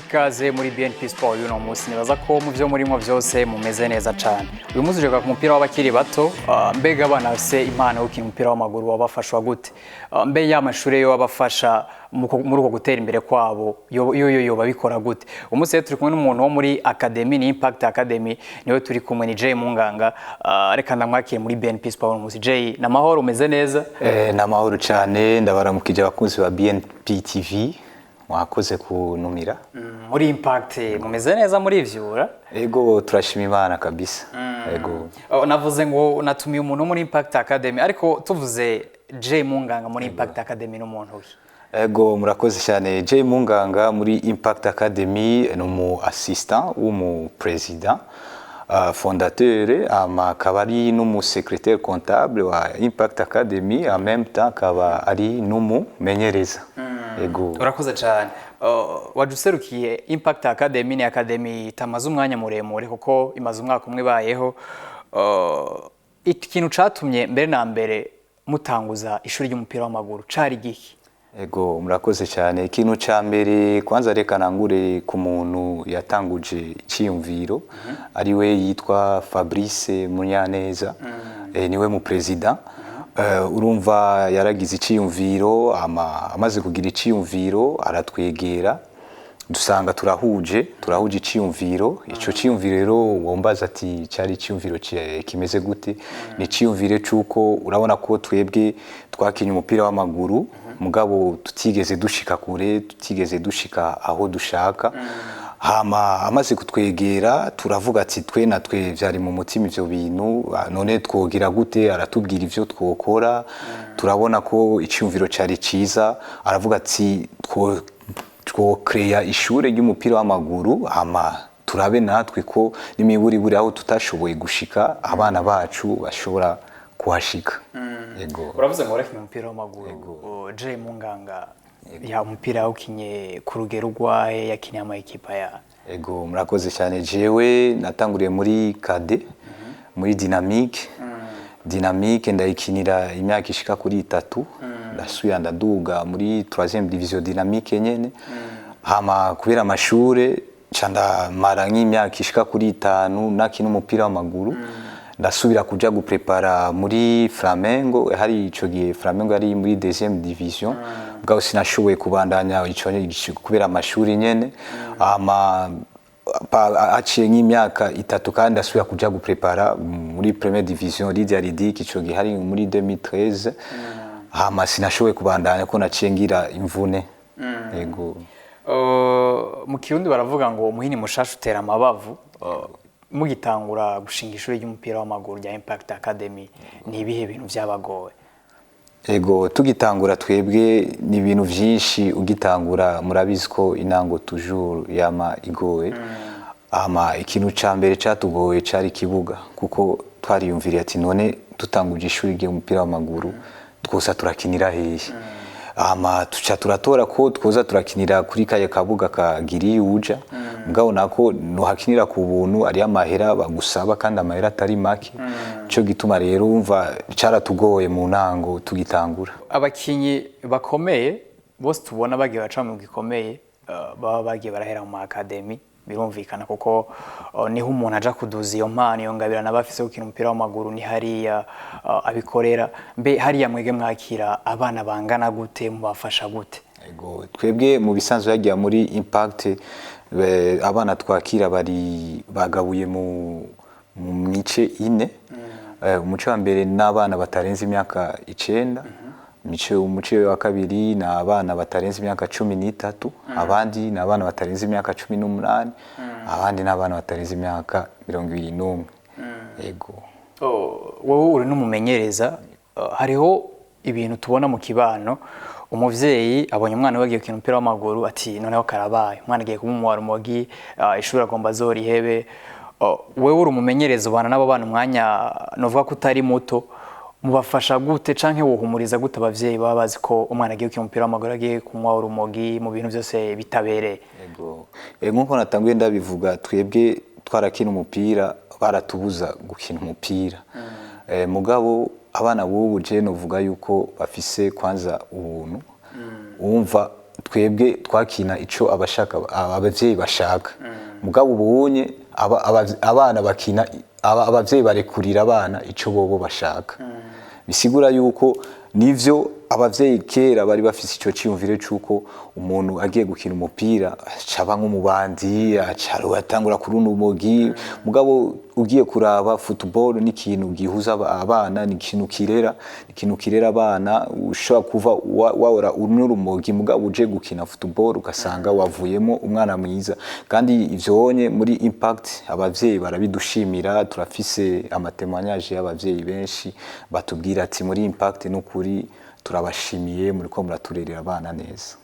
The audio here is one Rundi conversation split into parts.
Ikaze muri BNP Sport y'uno munsi. Nibaza ko mu byo murimo byose mumeze neza cyane. Uyu munsi uje ku mupira w'abakiri bato. Mbega abana bafise impano yo gukina umupira w'amaguru wabafashwa gute? Mbe ya mashuri yo abafasha muri uko gutera imbere kwabo yo babikora gute? Uyu munsi rero turi kumwe n'umuntu wo muri Academy, ni Impact Academy, niwe turi kumwe, ni Jay Munganga. Reka ndamwakire muri BNP Sport uyu munsi. Jay, namahoro, umeze neza? Ni amahoro cyane, ndabaramukije abakunzi ba BNP TV, mwakoze kuntumira. Muri Impact mumeze neza, muri ivyura? Ego, turashima Imana kabisa. Ego. Oh, navuze ngo natumiye umuntu wo muri Impact Academy, ariko tuvuze Jay Munganga muri Impact Academy, n'umuntu we? Ego, murakoze cyane. Jay Munganga muri Impact Academy ni umu assistant w'umu président fondateur, ama akaba ari n'umu secrétaire comptable wa Impact Academy, en même temps akaba ari n'umumenyereza. Ego. Urakoze cyane. Waje userukiye Impact Academy, ni academy itamaze umwanya muremure kuko imaze umwaka umwe ibayeho. Ikintu catumye mbere na mbere mutanguza ishuri ry'umupira w'amaguru cari giki? Ego, murakoze cyane. Ikintu cya mbere kwanza, reka nangure ku muntu yatanguje icyiyumviro, ari we yitwa Fabrice Munyaneza. Niwe mu président. Urumva yaragize icyiyumviro, amaze kugira icyiyumviro aratwegera, dusanga turahuje icyiyumviro. Icyo cyiyumviro rero wombaza ati cyari icyiyumviro kimeze gute? Ni icyiyumviro cy'uko urabona ko twebwe twakinye umupira w'amaguru, mugabo tutigeze dushika kure, tutigeze dushika aho dushaka. Hama amaze kutwegera turavuga ati twe na twe vyari mu mutima ivyo bintu, none twogira gute? Aratubwira ivyo twokora, turabona ko icyumviro cyari ciza. Aravuga ati twokreya ishure ry'umupira w'amaguru, hama turabe natwe ko n'imiburiburi aho tutashoboye gushika, abana bacu bashobora kuhashika. Yego. Uravuze ngo warakina umupira w'amaguru. Jay Munganga ya umupira yawukinye ku rugero rwahe? Yakiniye ama ekipa ya? Ego, murakoze cyane. Jewe natanguriye muri cadets, muri Dynamique. Dynamique ndayikinira imyaka ishika kuri 3, ndasubira ndaduga muri 3e division Dynamique nyene. Hama kubera amashure ca ndamara nk'imyaka ishika kuri 5 nakina umupira w'amaguru, ndasubira kuja guprepara muri Flamengo. Hari ico gihe Flamengo yari muri deuxième division, bwaho sinashoboye kubandanya ico kubera amashuri nyene. Hama haciye nk'imyaka 3 kandi ndasubira kuja guprepara muri première division Lydia Ludic, ico gihe hari muri 2013. Hama sinashoboye kubandanya ko naciye ngira imvune. Yego. Mu Kirundi baravuga ngo umuhini mushasha utera amabavu. Mugitangura gushinga ishuri ry'umupira w'amaguru rya Impact Academy, ni ibihe bintu byabagoye? Ego, tugitangura twebwe ni ibintu vyinshi. Ugitangura murabizi ko intango toujours yama igoye. Ama ikintu ca mbere catugoye cari ikibuga, kuko twariyumviriye ati none dutanguje ishuri ry'umupira w'amaguru twosa turakinira hehe? Ama tuca turatora ko twoza turakinira kuri kaya kabuga ka Giriyuja, mugabo nako nuhakinira ku buntu, ari amahera bagusaba kandi amahera atari make. Ico gituma rero umva caratugoye mu ntango tugitangura. Abakinyi bakomeye bose tubona bagiye baca mu gikomeye, baba bagiye barahera mu academy. Birumvikana kuko niho umuntu aja kuduza iyo mpano, iyo ngabirana bafise gukina umupira w'amaguru, ni hariya abikorera. Mbe hariya mwege mwakira abana bangana gute? Mubafasha gute? Ego, twebwe mu bisanzwe yagiye muri Impact, abana twakira bari bagabuye mu mice ine. Umuce wa mbere n'abana batarenze imyaka 9, umuce wa kabiri ni abana batarenze imyaka 13, abandi ni abana batarenze imyaka 18, abandi ni abana batarenze imyaka 21. Ego. Oh, wowe uri n'umumenyereza. Hariho ibintu tubona mu kibano: umuvyeyi abonye umwana we agiye gukina umupira w'amaguru, ati noneho karabaye, umwana agiye kumunywa urumogi, ishuri agomba azorihebe. Oh, wewe uri umumenyereza, ubana n'abo bana umwanya novuga ko utari muto. Mubafasha gute canke wohumuriza gute abavyeyi baba bazi ko umwana agiye gukina umupira w'amaguru agiye kunywa urumogi mu bintu byose bitabereye? Ego. Nkuko natanguye ndabivuga, twebwe twarakina umupira, baratubuza gukina umupira. Mugabo abana b'ubu je novuga yuko bafise kwanza ubuntu. Wumva Twebwe twakina ico abashaka abavyeyi bashaka, mugabo ubunye abana bakina abavyeyi barekurira abana ico bobo bashaka. Bisigura yuko nivyo abavyeyi kera bari bafise ico ciyumviro c'uko umuntu agiye gukina umupira acaba nk'umubandi, aca atangura kuruna umogi. Mugabo ugiye kuraba, football ni ikintu gihuza abana, ni ikintu kirera, ni ikintu kirera abana. Ushobora kuva wahora unywa urumogi, mugabo uje gukina football ugasanga wavuyemo umwana mwiza. Kandi ivyo wonye muri Impact abavyeyi barabidushimira. Turafise ama témoignages y'abavyeyi benshi batubwira ati: "Muri Impact n'ukuri turabashimiye, muriko muraturerera abana neza."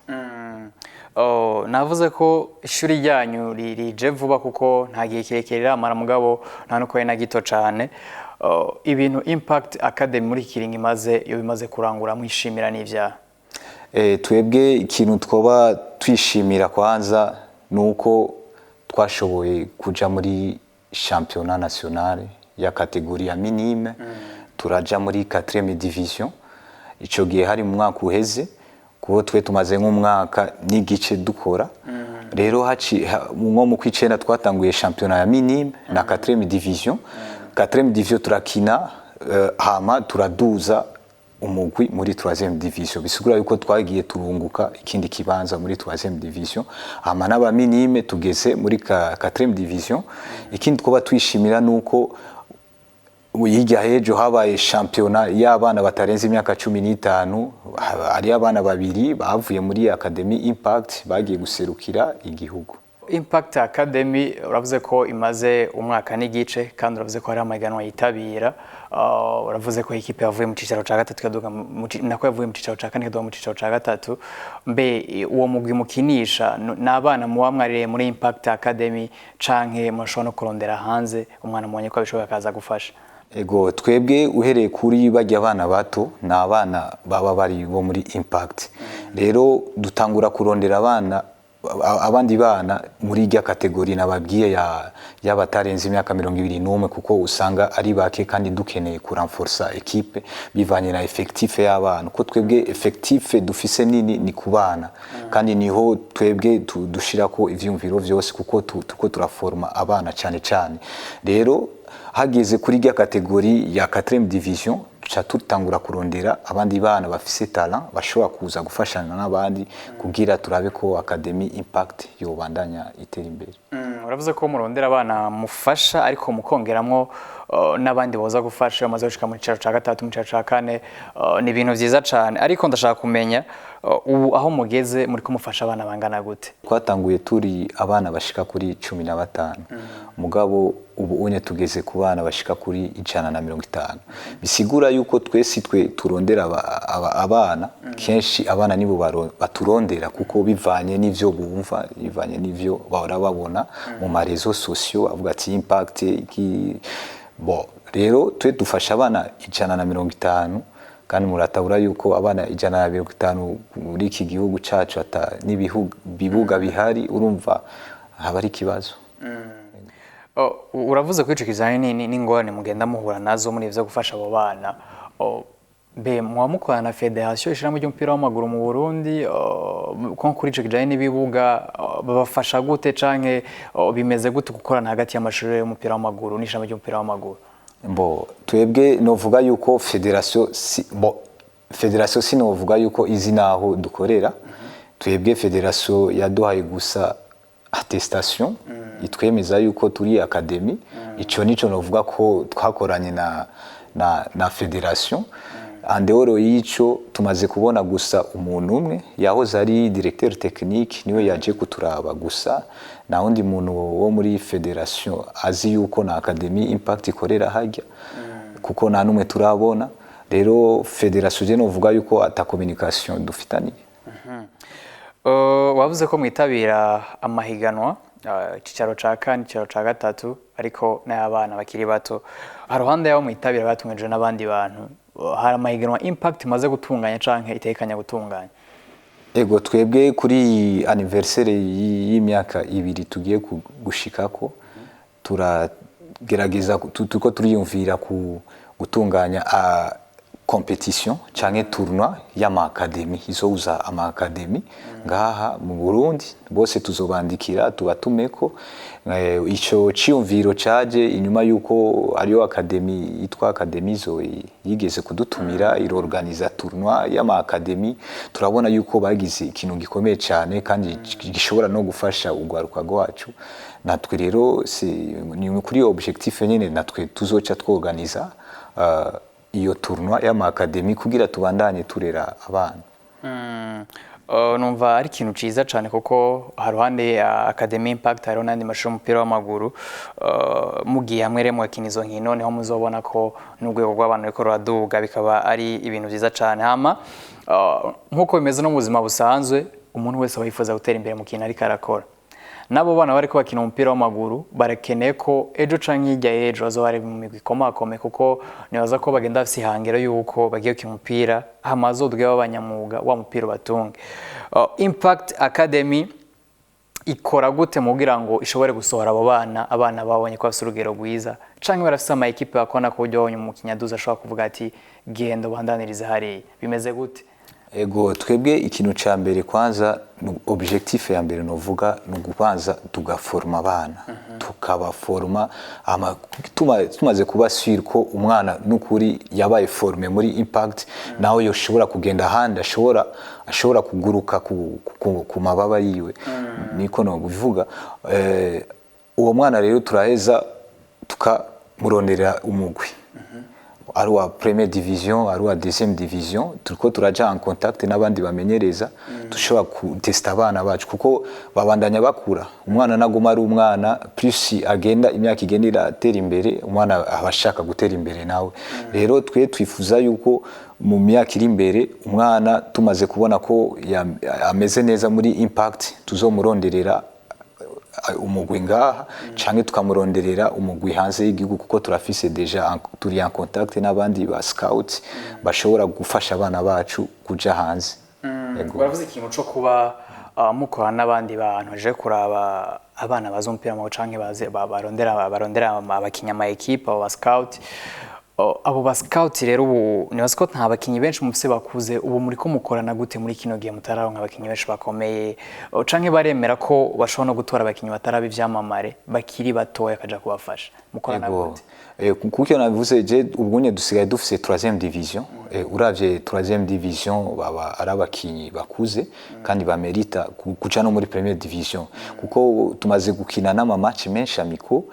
Oh, navuze ko ishuri ryanyu rije vuba kuko nta gihe kirekire riramara, mugabo nta nuko ari na gito cane. Oh, ibintu Impact Academy muri iki kiringo imaze iyo bimaze kurangura mwishimira n'ivyaha? Twebwe ikintu twoba twishimira kwanza nuko twashoboye kuja muri championnat national ya catégorie ya minime, turaja muri 4e division. Ico gihe hari mu mwaka uheze, kuko twe tumaze nk'umwaka n'igice dukora. Rero nko mu kw'icenda twatanguye championnat ya minime na 4e division. 4e division turakina, hama turaduza umugwi muri 3e division. Bisigura yuko twagiye turunguka ikindi kibanza muri 3e division, hama n'aba minime tugeze muri 4e division. Ikindi twoba twishimira nuko hirya hejo habaye shampiyona y'abana batarenze imyaka 15. Hari abana babiri bavuye muri Academy Impact bagiye guserukira igihugu. Impact Academy uravuze ko imaze umwaka n'igice, kandi uravuze ko hari amahiganwa yitabira. Uravuze ko ikipe yavuye mu cicaro ca gatatu ikaduga nako yavuye mu cicaro ca kane ikaduga mu cicaro ca gatatu. Mbe uwo mugwi mukinisha ni abana muba mwaririye muri Impact Academy, canke murashobora no kurondera hanze umwana mubonye ko abishoboye akaza gufasha? Ego, twebwe uhereye kuri bajya abana bato, ni abana baba bari bo muri Impact. Rero dutangura kurondera abana abandi bana muri irya catégorie nababwiye ya y'abatarenze imyaka 21, kuko usanga ari bake kandi dukeneye kuranforsa équipe bivanye na effectif y'abana, kuko twebwe effectif dufise nini ni ku bana, kandi niho twebwe dushirako ivyumviro vyose, kuko turiko turaforma abana cyane cyane. Rero hageze kuri irya catégorie ya 4e division, tuca tutangura kurondera abandi bana bafise talent bashobora kuza gufashanya n'abandi kugira turabe ko Academy Impact yobandanya itera imbere. Uravuze ko murondera abana mufasha, ariko mukongeramwo n'abandi boza gufasha iyo bamaze gushika mu cicaro ca gatatu, mu cicaro ca kane. Ni ibintu vyiza cane, ariko ndashaka kumenya ubu aho mugeze muriko mufasha abana bangana gute? Twatanguye turi abana bashika kuri 15, mugabo ubu unye tugeze ku bana bashika kuri 150. Bisigura yuko twese twe turondera abana kenshi, abana nibo baturondera, kuko bivanye n'ivyo bumva, bivanye n'ivyo bahora babona mu ma réseaux sociaux, avuga ati Impact iki. Bo rero twe dufasha abana 150, kandi muratabura yuko abana 150 muri iki gihugu cacu ata n'ibihugu bibuga bihari, urumva haba ari ikibazo. Oh, uravuze ko ico kijanye n'ingorane mugenda muhura nazo muri ivyo gufasha abo bana. Oh, mbe muba mukorana na fédération, ishirahamwe ry'umupira w'amaguru mu Burundi? Oh, ko kuri ico kijanye n'ibibuga, oh, babafasha gute, canke oh, bimeze gute gukorana hagati y'amashuri y'umupira w'amaguru n'ishirahamwe ry'umupira w'amaguru? Bo twebwe novuga yuko fédération si, bo fédération sinovuga yuko izi naho dukorera. Twebwe fédération yaduhaye gusa attestation itwemeza yuko turi academy. Ico nico novuga ko twakoranye na fédération. En dehors y'ico, tumaze kubona gusa umuntu umwe yahoze ari directeur technique, niwe yaje kuturaba gusa. Nta wundi muntu wo muri fédération azi yuko na Academy Impact ikorera hajya, kuko nta n'umwe turabona. Rero fédération je novuga yuko ata communication dufitaniye. Wavuze ko mwitabira amahiganwa, icicaro ca kane, icicaro ca gatatu, ariko n'ay'abana bakiri bato. Haruhande y'abo mwitabira batunganijwe n'abandi bantu, hari amahiganwa Impact imaze gutunganya canke itekanya gutunganya? Ego, twebwe kuri iyi anniversaire y'imyaka 2 tugiye gushikako, turagerageza turiko turiyumvira ku gutunganya compétition canke tournoi y'ama académie, izohuza ama académie ngaha mu Burundi bose. Tuzobandikira tubatumeko. Ico ciyumviro caje inyuma yuko ariyo académie yitwa Académie zo yigeze kudutumira, irorganiza tournoi y'ama académie. Turabona yuko bagize ikintu gikomeye cyane kandi gishobora no gufasha urwaruka rwacu. Natwe rero ni kuri iyo objectif nyene natwe tuzoca tworganiza iyo tournoi y'ama académie kugira tubandanye turera abana. Numva ari ikintu ciza cyane, kuko haruhande ya Academy Impact hariho n'andi mashuri y'umupira w'amaguru. Mugiye hamwe rero mugakina izo nkino, niho muzobona ko n'urwego rw'abantu ruriko ruraduga, bikaba ari ibintu vyiza cyane. Hama nk'uko bimeze no mu buzima busanzwe, umuntu wese aba yifuza gutera imbere mu kintu ariko arakora. N'abo bana bariko bakina umupira w'amaguru barakeneye ko ejo canke hirya y'ejo bazoba bari mu migwi ikomakomeye, kuko nibaza ko bagenda bafise ihangiro yuko bagiye gukina umupira, hama bazodwe b'abanyamwuga, wa mupira ubatunge. Impact Academy ikora gute mu kugira ngo ishobore gusohora abo bana, abana babonye ko bafise urugero rwiza, canke barafise ama équipe bakora ku buryo babonye umukinyi aduze ashobora kuvuga ati: "Genda ubandanirize hariya"? Bimeze gute? Ego, twebwe ikintu ca mbere kwanza, objectif ya mbere novuga, ni ugubanza tugaforma abana, tukabaforma. Ama tumaze kuba sûr ko umwana n'ukuri yabaye formé muri Impact, nawe yoshobora kugenda ahandi, ashobora kuguruka ku mababa yiwe, niko no bivuga. Uwo mwana rero turaheza tukamuronderera umugwi, ari uwa première division, ari uwa deuxième division. Turiko turaja en contact n'abandi bamenyereza dushobora kutesta abana bacu, kuko babandanya bakura. Umwana naguma ari umwana. Plus agenda, imyaka igenda iratera imbere, umwana aba ashaka gutera imbere nawe. Rero twe twifuza yuko mu myaka iri imbere, umwana tumaze kubona ko ameze neza muri Impact, tuzomuronderera umugwi ngaha canke tukamuronderera umugwi hanze y'igihugu, kuko turafise déjà turi en contact n'abandi ba scouts bashobora gufasha abana bacu kuja hanze. Yego. Baravuze ikintu co kuba mukorana n'abandi bantu baje kuraba abana bazi umupira w'amaguru, canke bazi barondera abakinyi, ama équipe, abo ba scout. Abo ba scout rero, ubu nibaza ko nta bakinyi benshi mufise bakuze. Ubu muriko mukorana gute muri kino gihe mutararonka abakinyi benshi bakomeye? Canke baremera ko bashobora no gutora abakinyi bataraba ivyamamare, bakiri batoya, akaja kubafasha? Mukorana gute? Kuko iyo navuze je, ubunye dusigaye dufise troisième division. Uravye troisième division, baba ari abakinyi bakuze kandi bamerita kuja no muri première division, kuko tumaze gukina n'ama match menshi amicaux.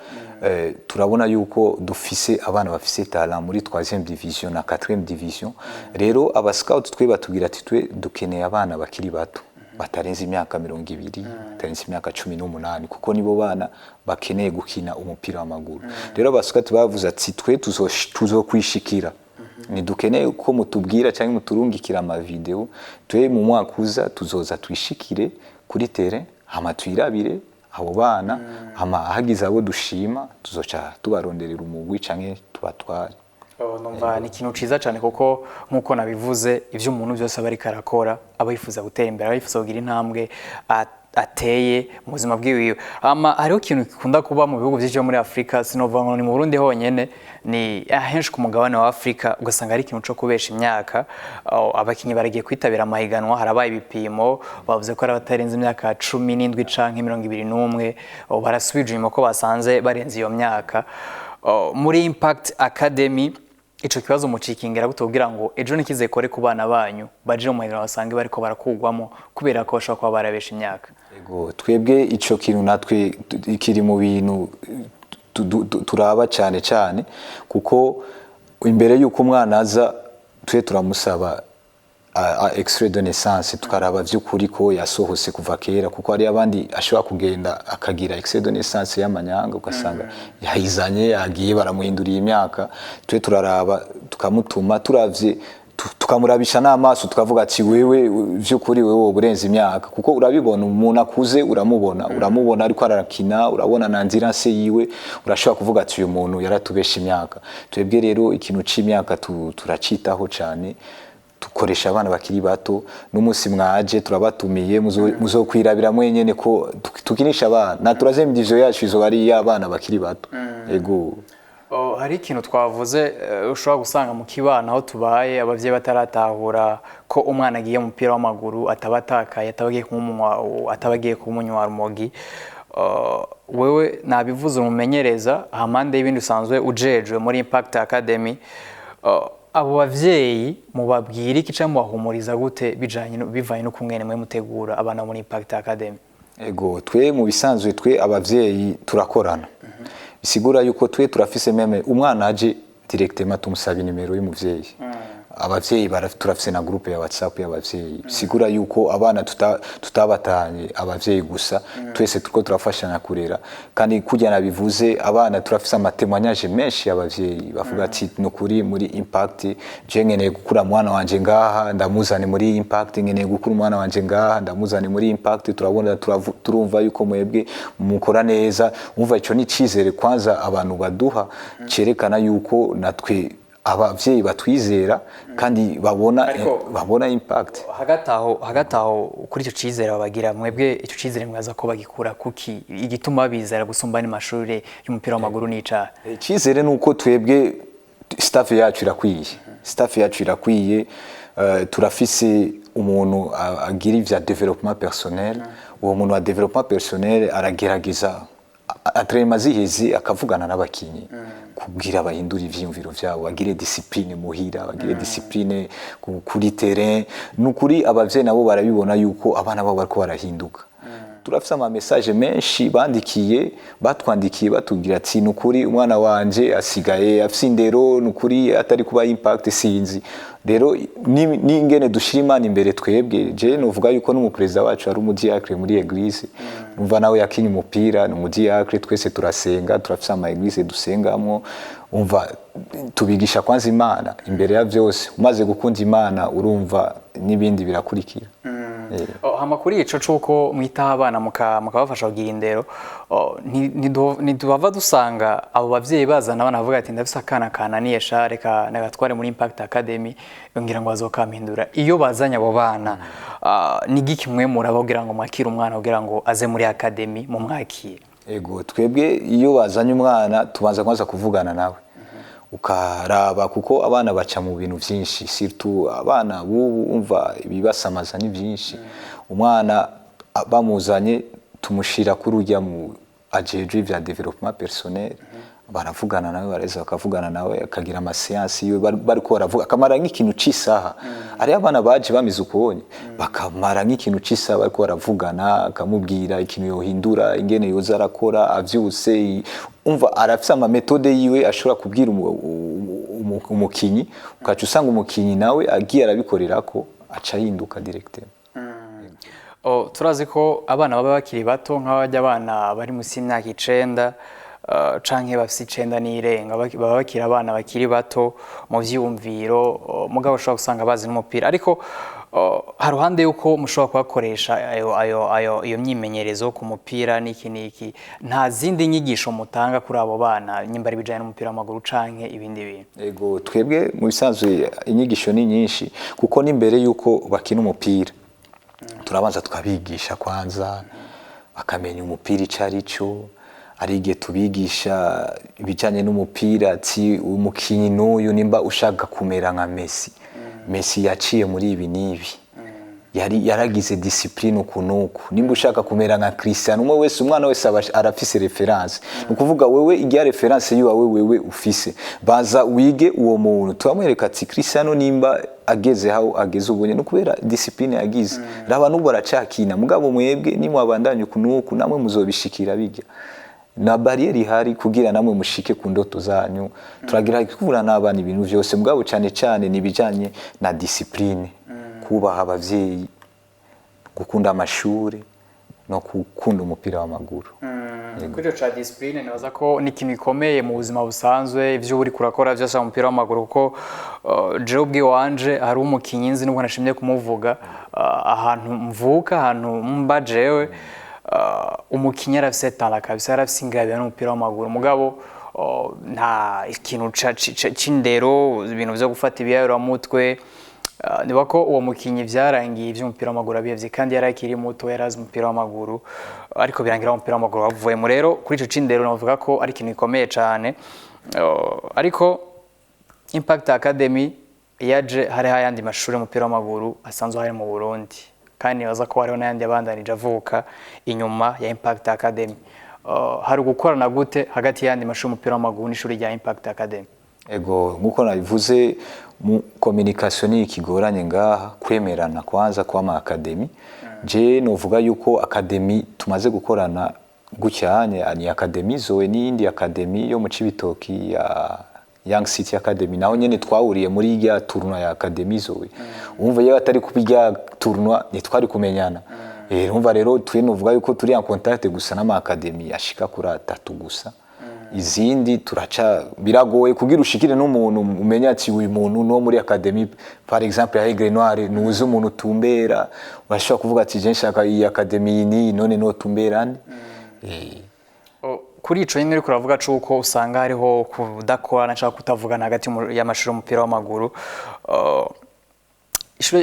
Turabona yuko dufise abana bafise talent muri troisième division na quatrième division. Rero aba scout twe batubwira ati: "Twe dukeneye abana bakiri bato, batarenze imyaka 20, batarenze imyaka 18, kuko nibo bana bakeneye gukina umupira w'amaguru." Rero aba scout bavuze ati: "Twe tuzokwishikira, ntidukeneye ko mutubwira cyangwa muturungikira ama vidéo. Twe mu mwaka uza tuzoza twishikire kuri terrain, hama twirabire abo bana, hama hagize abo dushima tuzoca tubaronderera umugwi canke tubatware." Oh, numva ni ikintu ciza cyane, kuko nk'uko nabivuze, ibyo umuntu byose aba ariko arakora aba yifuza gutera imbere, aba yifuza kugira intambwe ateye mu buzima bwiwiwe. Hama hariho ikintu gikunda kuba mu bihugu byinshi byo muri Afurika, sinovuga ngo ni mu Burundi honyene, ni ahenshi ku mugabane wa Afurika, ugasanga ari ikintu co kubesha imyaka. Oh, abakinyi baragiye kwitabira amahiganwa, harabaye ibipimo, bavuze ko ari abatarenze imyaka 17 canke 21. Oh, barasubije inyuma ko basanze barenze iyo myaka. Oh, muri Impact Academy ico kibazo mucikingira gute, kugira ngo ejo ntikizekore ku bana banyu baje mu mahiganwa basange bariko barakugwamo kubera ko bashobora kuba barabesha imyaka? Ego, twebwe ico kintu natwe kiri mu bintu turaba cyane cyane, kuko imbere y'uko umwana aza, twe turamusaba extrait de naissance, tukaraba vy'ukuri ko yasohose kuva kera, kuko hari abandi ashobora kugenda akagira extrait de naissance y'amanyanga, ugasanga yayizanye yagiye baramuhinduriye imyaka. Twe turaraba, tukamutuma, turavye tukamurabisha n'amaso, tukavuga ati: "Wewe vy'ukuri wewe woba urenze imyaka," kuko urabibona, umuntu akuze uramubona ariko arakina, urabona na nzira se yiwe, urashobora kuvuga ati: "Uyu muntu yaratubesha imyaka." Twebwe rero ikintu c'imyaka turacitaho cane. Dukoresha abana bakiri bato. N'umunsi mwaje turabatumiye, muzokwirabira mwenyene ko tukinisha abana, na troisième division yacu izoba ari iy'abana bakiri bato. Ego. Oh, hari ikintu twavuze ushobora gusanga mu kibano aho tubaye abavyeyi bataratahura ko umwana agiye mu mupira w'amaguru ataba atakaye, ataba agiye kumunywa, ataba agiye kumunywa rumogi. Wewe nabivuze, umumenyereza hampande y'ibindi usanzwe ujejwe muri Impact Academy, abo bavyeyi mubabwira iki canke mubahumuriza gute bijanye bivanye n'ukungene mwe mutegura abana muri Impact Academy? Ego, twe mu bisanzwe twe abavyeyi turakorana, bisigura yuko twe turafise même umwana aje directement tumusaba inimero y'umuvyeyi. Abavyeyi turafise na groupe ya WhatsApp y'abavyeyi, bisigura yuko abana tutabatanye abavyeyi gusa, twese turiko turafashanya kurera. Kandi kurya nabivuze, abana turafise ama témoignages menshi y'abavyeyi bavuga ati: "Nukuri muri Impact je nkeneye gukura mwana wanje ngaha ndamuzane muri Impact, nkeneye gukura umwana wanje ngaha ndamuzane muri Impact. Turabona turumva yuko mwebwe mukora neza." Umva, ico ni icizere kwanza abantu baduha cerekana yuko natwe abavyeyi batwizera kandi babona babona Impact. Hagati aho kuri icyo cyizere babagira, mwebwe icyo cyizere mwaza ko bagikura kuki? Igituma babizera gusumba n'amashuri y'umupira w'amaguru n'icaha? Icyizere ni uko twebwe staff yacu irakwiye, staff yacu irakwiye. Turafise umuntu agira ivya développement personnel. Uwo muntu wa développement personnel aragerageza entraînement ziheze akavugana n'abakinyi kugira bahindure ivyiyumviro vyabo, bagire discipline muhira, bagire discipline kuri terrain. Nukuri abavyeyi nabo barabibona yuko abana babo bariko barahinduka. Turafise ama message menshi bandikiye, batwandikiye batubwira ati: "Nukuri umwana wanje asigaye afise indero, nukuri atari kuba Impact sinzi." Rero n'ingene dushira Imana imbere twebwe, je novuga yuko n'umuperezida wacu ari umudiacre muri église, umva, nawe yakinye umupira, ni umudiacre. Twese turasenga, turafise ama église dusengamwo. Umva, tubigisha kwanza Imana imbere ya vyose. Umaze gukunda Imana, urumva n'ibindi birakurikira. Oh, hama kuri ico c'uko mwitaho abana mukabafasha kugira indero, oh, ntituhava dusanga abo bavyeyi bazana abana bavuga ati: "Ndafise akana kananiye sha, reka nagatware muri Impact Academy, ngira ngo bazokampindura"? Iyo bazanye abo bana, ni giki mwe muraba kugira ngo mwakire umwana, kugira ngo aze muri academy mumwakire? Ego, twebwe iyo bazanye umwana tubanza kwanza kuvugana nawe, ukaraba, kuko abana baca mu bintu byinshi, surtout abana b'ubu, umva, ibibasamaza ni byinshi. Umwana bamuzanye tumushira kuri urya mu ajejwe vya développement personnel, baravugana nawe, bareza bakavugana nawe, akagira ama séances yiwe bariko baravuga, akamara nk'ikintu c'isaha. Hariho abana baje bamize ukubonye, bakamara nk'ikintu c'isaha bariko baravugana, akamubwira ikintu yohindura, ingene yoza arakora avyutse. Umva, arafise ama méthodes yiwe ashobora kubwira umukinyi, ukaca usanga umukinyi nawe agiye arabikorerako, aca ahinduka directement. Oh, turazi ko abana baba bakiri bato, nk'abajya abana bari munsi y'imyaka 9 canke bafise 9 n'irenga, baba bakiri abana bakiri bato mu vyiyumviro, mugabo ushobora gusanga bazi n'umupira. Ariko haruhande yuko mushobora kubakoresha ayo ayo ayo iyo myimenyerezo ku mupira n'iki n'iki, nta zindi nyigisho mutanga kuri abo bana, nyimba ari ibijanye n'umupira w'amaguru canke ibindi bintu? Ego, twebwe mu bisanzwe inyigisho ni nyinshi, kuko n'imbere yuko bakina umupira turabanza tukabigisha kwanza, bakamenya umupira ico ari cyo. Ari igihe tubigisha ibijyanye n'umupira, ati: "Umukinyi n'uyu, nimba ushaka kumera nka Messi, Messi yaciye muri ibi n'ibi, yari yaragize discipline uku n'uku. Nimba ushaka kumera nka Cristiano," umwe wese, umwana wese aba arafise référence. Ni ukuvuga wewe irya référence yiwawe wewe ufise, baza wige uwo muntu. Turamwereka ati: "Cristiano nimba ageze aho ageze ubunye, no kubera discipline yagize. Raba n'ubu aracakina. Mugabo mwebwe nimwabandanya uku n'uku, namwe muzobishikira bijya na barrière ihari kugira namwe mushike ku ndoto zanyu." Turagira kuvura n'abana ibintu vyose, mugabo cyane cyane nibijanye na discipline, kubaha abavyeyi, gukunda amashuri no gukunda umupira w'amaguru. Kuri ico ca discipline, nibaza ko ni ikintu gikomeye mu buzima busanzwe, ivyo uri kurakora vyose mu mupira w'amaguru, kuko jewe ubwiwanje hari umukinyi nzi, nubwo nashimye kumuvuga, ahantu mvuka, ahantu mba jewe, umukinyi arafise talent kabisa, arafise ingabire n'umupira w'amaguru, mugabo nta ikintu c'indero, ibintu vyo gufata ibiyayuramutwe. Niba ko uwo mukinyi vyarangiye ivy'umupira w'amaguru abihevye, kandi yari akiri muto, yari azi umupira w'amaguru, ariko birangira umupira w'amaguru wavuyemo. Rero kuri ico c'indero navuga ko ari ikintu gikomeye cane. Ariko Impact Academy yaje hariho ayandi mashuri y'umupira w'amaguru asanzwe hari mu Burundi, kandi nibaza ko hariho n'ayandi yabandanije avuka inyuma ya Impact Academy. Hari gukorana gute hagati y'ayandi mashuri y'umupira w'amaguru n'ishuri rya Impact Academy? Ego, nkuko nabivuze, mu communication ni ikigoranye ngaha, kwemerana kwanza kwa academy. Je novuga yuko academy tumaze gukorana gucyanye ni Academy Zoe n'iyindi academy yo mu Cibitoki ya Young City Academy. Naho nyene twahuriye muri rya tournoi ya Academy Zoe. Umva, iyo atari kubijya tournoi ntitwari kumenyana. Urumva rero, twe novuga yuko turi en contact gusa n'ama academy ashika kuri atatu gusa. Izindi turaca biragoye kugira ushikire n'umuntu, umenye ati uyu muntu no muri academy, par exemple ya Aigle Noir, nuzi umuntu utumbera, urashobora kuvuga ati je nshaka iyi academy iyi n'iyi, none no tumbera nde? Kuri ico nyine uriko uravuga c'uko usanga hariho kudakorana cyangwa kutavugana hagati y'amashuri y'umupira w'amaguru,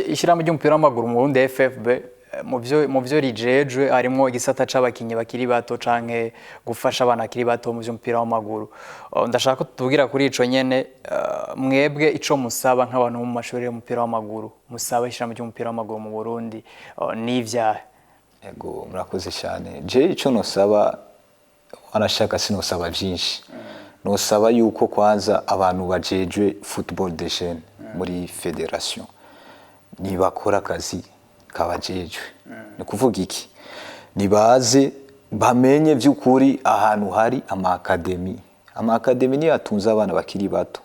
ishyirahamwe ry'umupira w'amaguru mu Burundi FFB, mu byo rijejwe harimo igisata c'abakinyi bakiri bato canke gufasha abana bakiri bato mu vy'umupira w'amaguru. Ndashaka ko tubwira kuri ico nyene, mwebwe ico musaba nk'abantu bo mu mashuri y'umupira w'amaguru, musaba ishyirahamwe ry'umupira w'amaguru mu Burundi, n'ivyahe? Ego, murakoze cyane. Je icyo nosaba, wanashaka sinosaba byinshi, nosaba yuko kwanza abantu bajejwe football des jeunes muri fédération nibakora akazi kabajejwe. Ni kuvuga iki? Nibaze bamenye by'ukuri ahantu hari ama academy. Ama academy niyo atunze abana bakiri bato.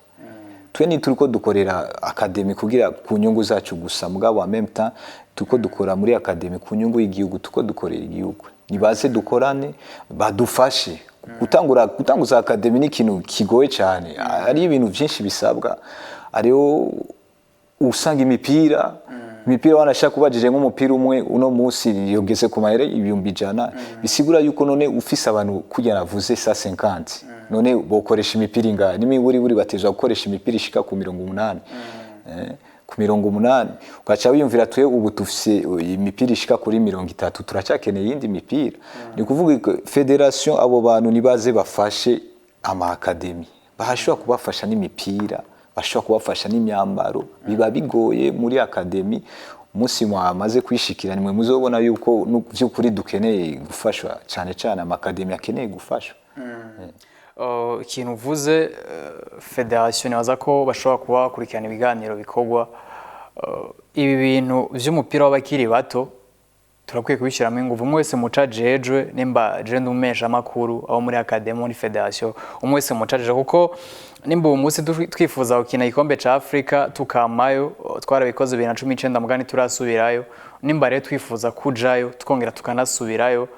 Twe ntituriko dukorera academy kugira ku nyungu zacu gusa, mugabo en même temps turiko dukora muri academy ku nyungu y'igihugu, turiko dukorera igihugu. Nibaze dukorane, badufashe gutangura. Gutanguza academy ni ikintu kigoye cyane, ari ibintu byinshi bisabwa. Hariho usanga imipira, wanashaka ubajije nk'umupira umwe uno munsi yogeze ku mahera 100,000. Bisigura yuko none ufise abantu kugira navuze 150, none bokoresha imipira ingahe? N'imiburiburi batezwa gukoresha imipira ishika ku 80. Ku 80 ugaca wiyumvira, twe ubu dufise imipira ishika kuri 30, turacyakeneye iyindi mipira. Ni kuvuga ko fédération, abo bantu nibaze bafashe ama academy, bahashobora kubafasha n'imipira, bashobora kubafasha n'imyambaro. Biba bigoye muri academy. Umunsi mwamaze kwishikira nimwe muzobona yuko vy'ukuri dukeneye gufashwa cyane cyane, ama academy akeneye gufashwa. Ikintu uvuze, fédération, nibaza ko bashobora kuba bakurikirana ibiganiro bikorwa. Ibi bintu vy'umupira w'abakiri bato turakwiye kubishyiramo ingufu, umwe wese muca jejwe. Nimba je ndi umumenyeshamakuru, abo muri academy, muri fédération, umwe wese muca jejwe, kuko nimba ubu munsi twifuza gukina igikombe ca Afrika tukamayo, twarabikoze 2019 mugani turasubirayo. Nimba rero twifuza kujayo tukongera tukanasubirayo,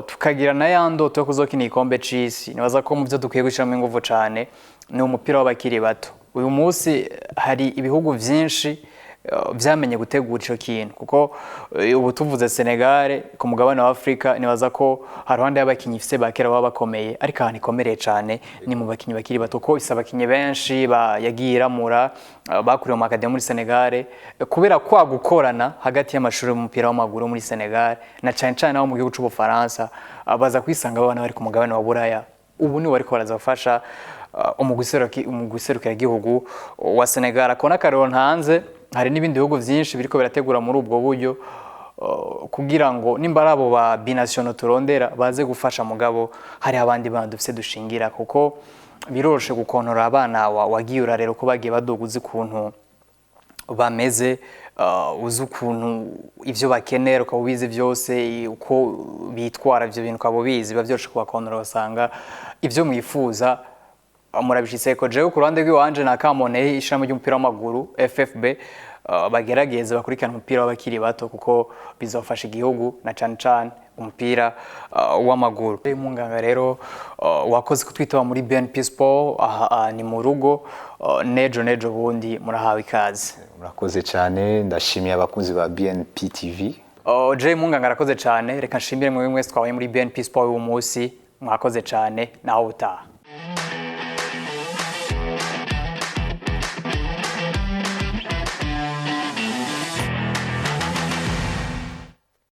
tukagira na ya ndoto yo kuzokina igikombe c'isi, nibaza ko mu byo dukwiye gushyiramo ingufu cane ni umupira w'abakiri bato. Uyu munsi hari ibihugu vyinshi vyamenye gutegura ico kintu, kuko ubu tuvuze Senegal ku mugabane wa Afrika, nibaza ko haruhande y'abakinyi ifise ba kera baba bakomeye, ariko ahantu ikomereye cane ni mu bakinyi bakiri bato, kuko ifise abakinyi benshi yagiye iramura, bakuriye mu academy muri Senegal, kubera kwa gukorana hagati y'amashuri y'umupira w'amaguru muri Senegal na cane cane abo mu gihugu c'Ubufaransa, baza kwisanga abana bari ku mugabane wa Buraya. Ubu nibo bariko baraza gufasha umugwi serukiragihugu wa Senegal. Akona akarero ntanze, hari n'ibindi bihugu vyinshi biriko birategura muri ubwo buryo, kugira ngo nimba ari abo ba binationaux turondera baze gufasha. Mugabo hari abandi bana dufise dushingira, kuko biroroshe gukontora abana wagiye urarera uko bagiye baduga, uzi ukuntu bameze, uzi ukuntu ivyo bakenera, ukaba ubizi vyose uko bitwara, ivyo bintu ukaba ubizi, biba vyoroshe kubakontora, ugasanga ivyo mwifuza murabishitseko. Jewe ku ruhande rw'iwanje nakamone ishirahamwe ry'umupira w'amaguru FFB, bagerageze bakurikirana umupira w'abakiri bato, kuko bizofasha igihugu na cane cane umupira w'amaguru. Munganga rero, wakoze kutwitaba muri BNP Sport. Aha ni mu rugo, nejo nejo bundi murahawe ikaze. Murakoze cyane, ndashimiye abakunzi ba BNP TV. Jay Munganga arakoze cyane. Reka nshimire mwe mwese twabaye muri BNP Sport uyu munsi, mwakoze cyane, naho utaha.